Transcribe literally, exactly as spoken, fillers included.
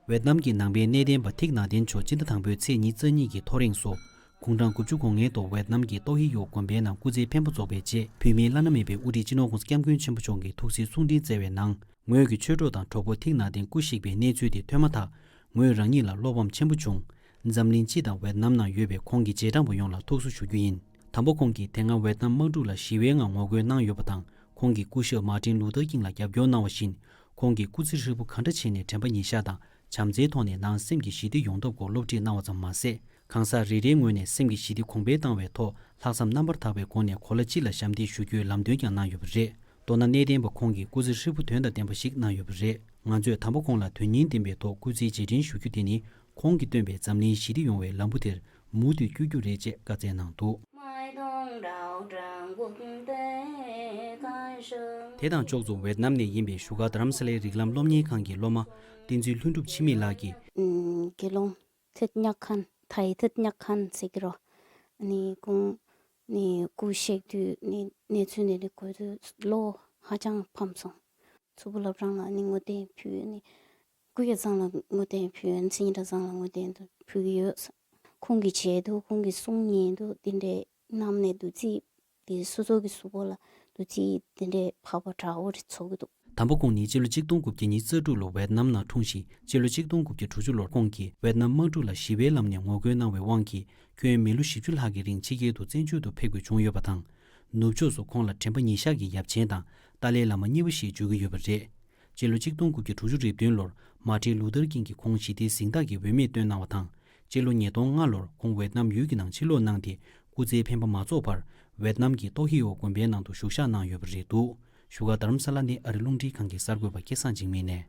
ཝེད་ནམ་གྱི་ནང་པའི་གནས་བརྟན་པ་ཐིག་ནཱ་ཏེན་མཆོག་སྤྱི་ཟླ་དང་པོའི་ཚེས་ཉི་ཤུ་རྩ་གཉིས་ཀྱི་ཐོ་རེངས་སུ། དགུང་གྲངས་དགུ་བཅུ་གོ་ལྔའི་ཐོག་ཝེད་ནམ་གྱི་ཏོག་ཧི་ཡོ་དགོན་པའི་ནང་སྐུ་ཚེའི་འཕེན་པ་རྫོགས་པའི་རྗེས། བོད་མིའི་བླ་ན་མེད་པའི་དབུ་ཁྲིད་སྤྱི་ནོར་༸གོང་ས་༸སྐྱབས་མགོན་ཆེན་པོ་མཆོག་གིས་ཐུགས་སྲས་གསུང་འཕྲིན་བསྩལ་བའི་ནང་། ངོས་ཀྱི་ཆོས་གྲོགས་དང་གྲོགས་པོ་ཐིག་ནཱ་ཏེན་སྐུ་གཤེགས་པའི་གནས་ཚུལ་དེ་ཐོས་མ་ཐག་ངོས་རང་ཉིད་ལ་བློ་ཕམ་ཆེན་པོ་བྱུང་། འཛམ་གླིང་སྤྱི་དང་ཝེད་ནམ་ནང་ཡོད་པའི་ཁོང་གི་རྗེས་འབྲང་པ་ཡོངས་ལ་ཐུགས་གསོ་ཞུ་རྒྱུ་ཡིན། དང་པོ་ཁོང་གིས་དེ་སྔ་ཝེད་ནམ་དམག་འཁྲུག་ལ་ཞི་བའི་ངང་ངོ་རྒོལ་གནང་ཡོད་པ་དང་། ཁོང་གི་སྐུ་ཞབས་མཱ་ཏིན་ལུ་ཐར་ཀིང་ལ་རྒྱབ་སྐྱོར་གནང་བ་བཞིན། ཁོང་གིས་སྐུ་ཚེ་ཧྲིལ་པོ་ག་འདྲ་བྱས་ནས་དྲན་པ་ཉེར་བཞག་དང་བྱམས་བརྩེའི་ཐོག་ནས་ནང་སེམས་ཀྱི་ཞི་བདེ་ཡོང་ཐབས་སྐོར་སློབ་ཁྲིད་གནང་བ་ཙམ་མ་ཟད། གང་ཟག་རེ་རེའི་ངོས་ནས་སེམས་ཀྱི་ཞི་བདེ་གོང་འཕེལ་བཏང་བའི་ཐོག་ལྷག་བསམ་རྣམ་པར་དག་པའི་སྒོ་ནས་གོ་ལ་སྤྱི་ལ་ཞབས་འདེགས་ཞུ་རྒྱུའི་ལམ་སྟོན་ཀྱང་གནང་ཡོད་པ་རེད། མདོར་ན་གནས་བརྟན་པ་ཁོང་གིས་སྐུ་ཚེ་ཧྲིལ་པོ་དོན་དང་ལྡན་པ་ཞིག་གནང་ཡོད་པ་རེད། ང་ཚོས་དང་པོ་ཁོང་ལ་དོན་སྙིང་ལྡན་པའི་ཐོག་སྐུ་ཚེའི་རྗེས་དྲན་ཞུ་རྒྱུ་དེ་ནི། ཁོང་གིས་སྟོན་པའི་འཛམ་གླིང་ཞི་བདེ་ཡོང་བའི་ལམ་བུ་དེར་མུ་མཐུད་བསྐྱོད་རྒྱུ་རེད་ཅེས་བཀའ་སྩལ་གནང་འདུག། དེ་དང་ཕྱོགས་མཚུངས་ཝེད་ནམ་ནས་ཡིན་པའི་བཞུགས་སྒར་རྡ་རམ་ས་ལའི་རིགས་ལམ་སློབ་གཉེར་ཁང་གི་སློབ་མ་བསྟན་འཛིན་ལྷུན་གྲུབ་འཆི་མེད་ལགས་ཀྱིས། ཨ་ནི་དགེ་སློང་ཐད་ཉག་ཁན་ཐའི་ཐད་ཉག་ཁན་ཟེར་གྱི་རོ། ཨ་ནི་ཁོང་ནི་སྐུ་གཤེགས་དུས་ནི་གནས་ཚུལ་ནི་ནི་གོ་དུས་བློ་ཧ་ཅང་ཕམ་སོང་། མཚུར་ཕུ་བླ་བྲང་ལ་ནི་བསྔོ་རྟེན་ཕུལ་ནི། སྐུ་ཡ་ཚང་ལ་བསྔོ་རྟེན་ཕུལ། མཚན་ཉིད་གྲྭ་ཚང་ལ་བསྔོ་རྟེན་དུ་ཕུལ་གྱི་ཡོད། ཁོང་གི་བྱས་འདུག། ཁོང་གི་གསུང་ཉན་འདུག། དེ་འདྲའི་གནམ་ནས་བདུད་རྩི་དེ་སོ་སོ་གི་གཟུགས་པོ་ལ་བདུད་རྩི་དེ་འདྲའི་བབས་པ་འདྲ་བོ་རེ་ཚོར་གྱི་འདུག། དང་པོ་ཁོང་ནི་སྤྱི་ལོ་གཅིག་སྟོང་དགུ་བརྒྱ་ཉི་ཤུ་རྩ་དྲུག་ལོ་ཝེད་ནམ་ནང་འཁྲུངས་ཤིང་། སྤྱི་ལོ་གཅིག་སྟོང་དགུ་བརྒྱ་དྲུག་ཅུ་ལོར་ཁོང་གིས་ཝེད་ནམ་དམག་འཁྲུག་ལ་ཞི་བའི་ལམ་ནས་ངོ་རྒོལ་གནང་བའི་དབང་གིས། ཁྱོན་མི་ལོ་བཞི་བཅུ་ལྷག་གི་རིང་ཕྱི་རྒྱལ་དུ་བཙན་བྱོལ་དུ་ཕེབས་དགོས་བྱུང་ཡོད་པ་དང་། ནུབ་ཕྱོགས་སུ་ཁོང་ལ་དྲན་པ་ཉེར་བཞག་གི་ཡབ་ཆེན་དང་ཏཱ་ལའི་བླ་མ་གཉིས་པ་ཞེས་བརྗོད་ཀྱི་ཡོད་པ་རེད། སྤྱི་ལོ་གཅིག་སྟོང་དགུ་བརྒྱ་དྲུག་ཅུ་རེ་བདུན་ལོར་མཱ་ཏིན་ལུ་ཐར་ཀིང་གིས་ཁོང་ཞི་བདེའི་གཟེངས་རྟགས་ཀྱི་འོས་མིར་བཏོན་གནང་བ་དང་། སྤྱི་ལོ་ཉིས་སྟོང་ལྔ་ལོར་ཁོང་ཝེད་ནམ་ཡུལ་གྱི་ནང་ཕྱིར་ལོག་གནང་སྟེ། སྐུ་ཚེའི་འཕེན་པ་མ་རྫོགས་བར་ཝེད་ནམ་གྱི་ཏོག་ཧི་ཡོ་དགོན་པའི་ནང་དུ་བཞུགས་ཞག་གནང་ཡོད་པ་རེད་འདུག། བཞུགས་སྒར་རྡ་རམ་ས་ལ་ནས་ཨ་རི་རླུང་འཕྲིན་ཁང་གི་གསར་འགོད་པ་སྐལ་བཟང་འཇིགས་མེད་ནས།